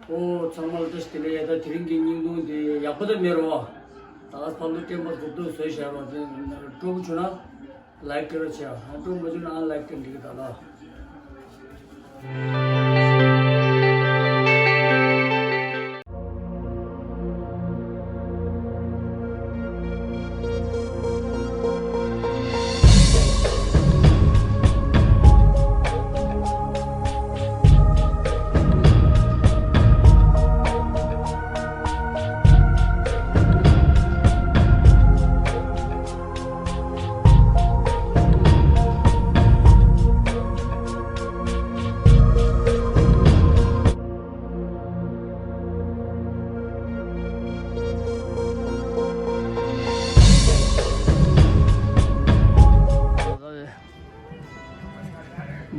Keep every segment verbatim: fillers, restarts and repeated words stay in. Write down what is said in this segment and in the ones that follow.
ཨོ་ཚང་མ་ལ་བཀྲ་ཤིས་བདེ་ལེགས། ཡ་ད་དེ་རིང་གི་བརྙན་ཐུང་དེ་ཡག་པོ་ད་མེད་རོ། ད་ཕ་ལོ་སྤྲིན་པ་རྡོབ་རྡོབ་བཟོས་བཞག་རོ། དེ་སྤྲོ་པོ་བྱུང་ན་ལའིཀ་སྤྲད་རོགས་བྱས། ཨ་སྤྲོ་པོ་མ་བྱུང་ན་ཨན་ལའིཀ་སྤྲད་འགྲིག་གི་ད་ལ།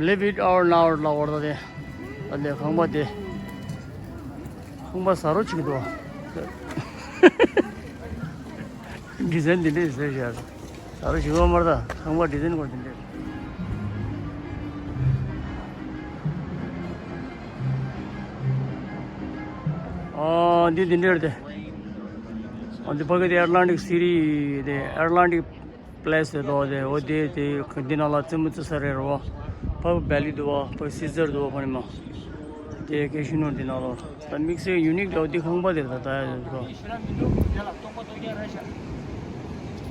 Leave it or now ལ་བར་ད་དེ། ད་དེ་ཁང་པ་དེ། ཁང་པ་ཟ་རོ་ཅིག་འདུག་ཌི་ཛའིན་འདི་འདྲས་བཟོས་བཞག་ད་རུང་ཞིག་ལོ་མར་ད་ཚང་མ་ཌི་ཛའིན་སྐོར་འདི་འདྲས། ཨ་འདི་འདི་འདྲས་རེད་དེ། ཨ་འདི་ཕ་གི་དེ་ཨེཊ་ལན་ཊིག་སི་ཊི་དེ། ཨེཊ་ལན་ཊིག་པེ་ལེ་སི་དེ་འདུག་དེ། འོ་དེ་དེ་འདི་ནང་ལ་རྩེད་མོ་རྩེ་ས་རེད་རོ། ཕ་གི་བེ་ལི་འདུག་བ། ཕ་གི་སི་ཛར་འདུག་བ། ཕ་ནི་མ། དེ་ཀེ་ཤི་ནོར་འདི་ནང་ལོགས་ད་དམིགས་བསལ་ཡུ་ནིག་འདྲ་བོ་འདི་ཁང་པ་དེ་ད་ད་ཡ་ཡོད་ཁོ། ཞེ་དྲག་མི་འདུག་དེ་ལ་སྟོང་པ་སྟོང་རྐྱང་རེད་ཤག་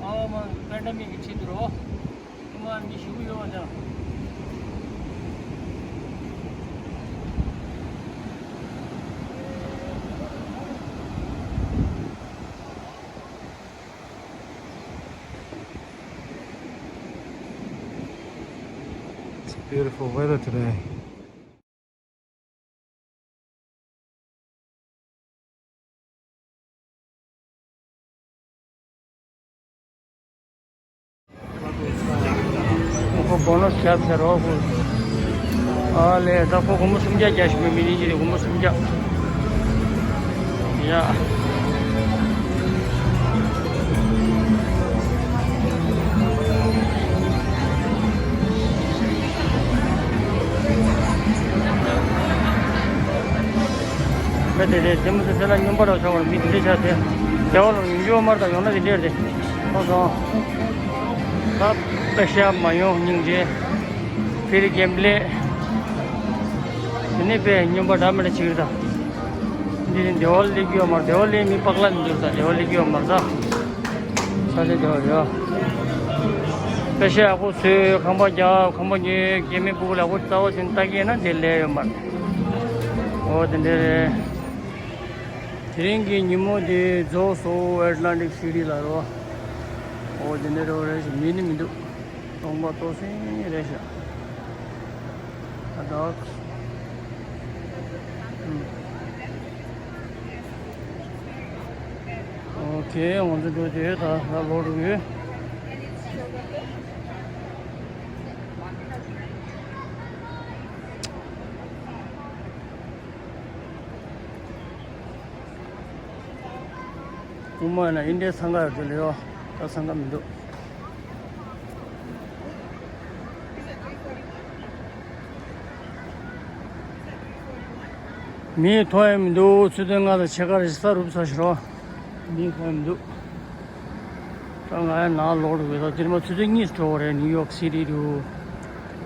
ཨ་མ་པེན་ཌ་མིག་གི་ཆེད་དུ་རོ། ཨ་མ་མི་ཞེ་པོ་ཡོད་པ་དང་། It's beautiful weather today. ཁོ་སྦོ་ནོ་སི་རྒྱབ་ཟེར་རོ་ཁོ། ཨ་ལས་ད་ཁོ་སྒོར་མོ་སུམ་བརྒྱ་རྒྱག་བཞིན་པའི་མི་རིགས་ཀྱི་སྒོར་མོ་སུམ་བརྒྱ། ཡ། མི་དེ་རེད་དེ་མི་དེ་དེ་ལ་སྨྱོན་པ་ར་ཆགས་པར་མི་དེ་འདྲས་ཆགས་ཏེ། དེ་བ་ལ་ཡུན་ཇོ་མར་དང་ཡོང་ན་དེ་འདྲས་རེད། ཁོ་སོང་། ད་པེ་ཤ་མ་ཡོང་སྙིང་རྗེ། ཕི་རི་གེམ་ལེ། དེ་ནས་པའི་སྨྱོན་པ་འདྲ་མི་འདྲ་བྱེད་ཀྱི་རེད་ད། འདི་ནི་སྡེ་བ་ལ་སླེབས་ཀྱི་ཡོད་མ་རེད། སྡེ་བ་ལ་སླེབས་མི་པག་ལ་མི་འདུག་ད། སྡེ་བ་ལ་སླེབས་ཀྱི་ཡོད་མ་རེད་ད། ས་ཆ་སྡེ་བ་རེད། པེ་ཤ་ཡག་པོ་བཟོས། ཁང་པ་རྒྱག་ཁང་པ་ཉོས། སྐྱེ་དམན་སྤུ་གུ་ལ་ཡག་པོ་རྩ་བ་ཟིན་ལྟ་གི་ཡིན་ན་དེ་ལས་ཡོད་མ་རེད། འོ་དེ་འདྲ་རེད། དེ་རིང་གི་ཉིན་མོ་དེ་རྫོགས་སོང་། ཨེཊ་ལན་ཊིག་སི་ཊི་ལ་རོ། འོ་དེ་འདྲ་རོ་རེད་ཞིག་མི་ནི་མི་འདུག་སྟོང་པ་ཏོག་ཙམ་རེད་ཤག་ཨ་ད། ཨོ་ཁེ། ང་ཚོ་འགྲོ་དེ་ད་ད་ལོག་འགྲོ་གི་ཡོད། དབུ་མ་ཡིན་ན་ཨིན་ཌི་ཡ་འཚང་ཁ་ཡོད་དེ་ལས་ཡོད། ད་འཚང་ཁ་མི་འདུག་མི་མཐོང་ཡ་མི་འདུག་ཆུ་ཚོད་ལྔ་དང་ཕྱེད་ཀ་རེད། ས་རུབ་ཚར་ཤག་རོ། མི་མཐོང་ཡ་མི་འདུག་ད་ང་ཡང་ནང་ལོག་འགྲོ་གི་ཡོད། ད་དེ་རིང་མ་ཆུ་ཚོད་གཉིས་འགྲོ་བ་རེད། ནིའུ་ཡོག་སི་ཊི་དུ་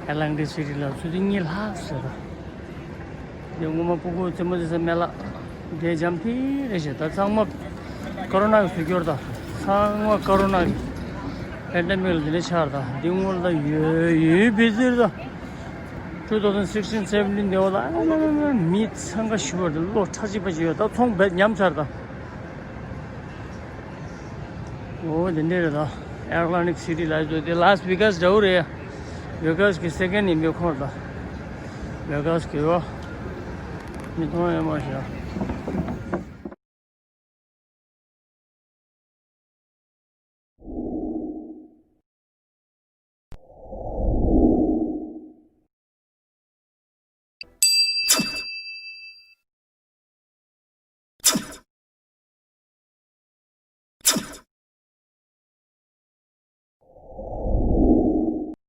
ཨེཊ་ལན་ཊིག་སི་ཊི་ལ་ཆུ་ཚོད་གཉིས་ལྷག་ཟེར་ད། དེ་སྔོན་མ་སྤུ་གུ་རྩེད་མོ་རྩེ་ས་མེད་ལ། དེ་འཇམ་ཐིང་རེད་ཤག་ད་ཚང་མ་ཀོ་རོ་ན་གི་ཟུག་གྱུར་ད། ཚང་མ་ཀོ་རོ་ན་གི་པེན་ཌ་མིག་ལ་དེ་འདྲ་ཆགས་ད། དེ་སྔོན་ལ་ཡོད་ཡོད་བི་ཟིར་ད། two thousand sixteen seventeen དེ་བ་ལ་ཨ་ལ་ལ་ལ་མི་འཚང་ཁ་ཞུ་བར་དེ་ལོ་ཁྲག་གཅིག་པ་ཅིག་ཡོད། ད་ཚོང་རྦད་ཉམས་ཚར་ད། འོ་དེ་འདྲས་རེད་ད། ཨེཊ་ལན་ཊིག་སི་ཊི་ལ་ཡོད་དེ་ལཱས་ཝེ་གཱས་འདྲ་བོ་རེད། ཝེ་གཱས་གི་སེ་ཀེན་ཌ་ཡིན་པའི་ཁོངས་ད། ཝེ་གཱས་གི་ཡོད། མི་མཐོང་ཡོད་མ་ཤེས།